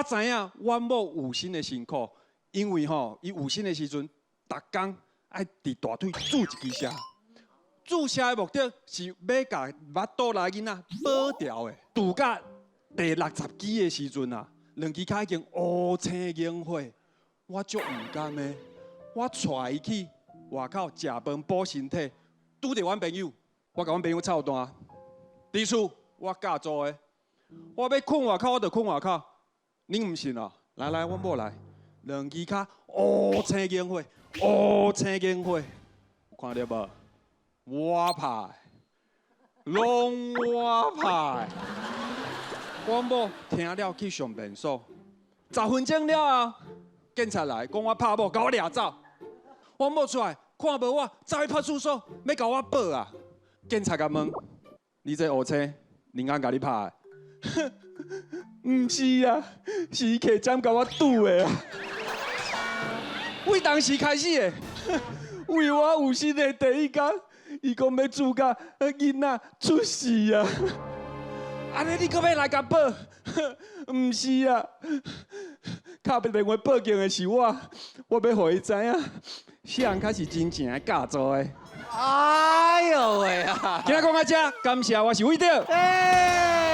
我知影阮某有身的辛苦，因為吼，伊有身的時陣，逐工愛佇大腿注一支射，注射的目的是欲共腹肚內囡仔保牢的。拄到第六十支的時陣啊，兩支跤已經烏青凝血，我足毋甘的，我帶伊去外口食飯補身體，拄著阮朋友，我共阮朋友臭彈，佇厝我教做的，我欲睏外口我就睏外口，恁毋信哦？來來，阮某來，兩支跤烏青凝血，烏青凝血，有看著無？我拍的，攏我拍的。阮某聽了去上便所，10分鐘了後，警察來講我拍某，共我掠走。阮某出來看無我，走去派出所，欲共我報啊！警察共問：你這烏青，人家共你拍的？毋是啊，是伊提針共我拄的啊！為當時開始的，為我有生的第一工，伊講欲注甲囡仔出世啊！按呢你閣欲來共報？毋是啊，敲電話報警的是我，我欲予伊知影，啥人較是真正的教做的。哎呦喂啊！今仔講到這，感謝，我是偉德。欸。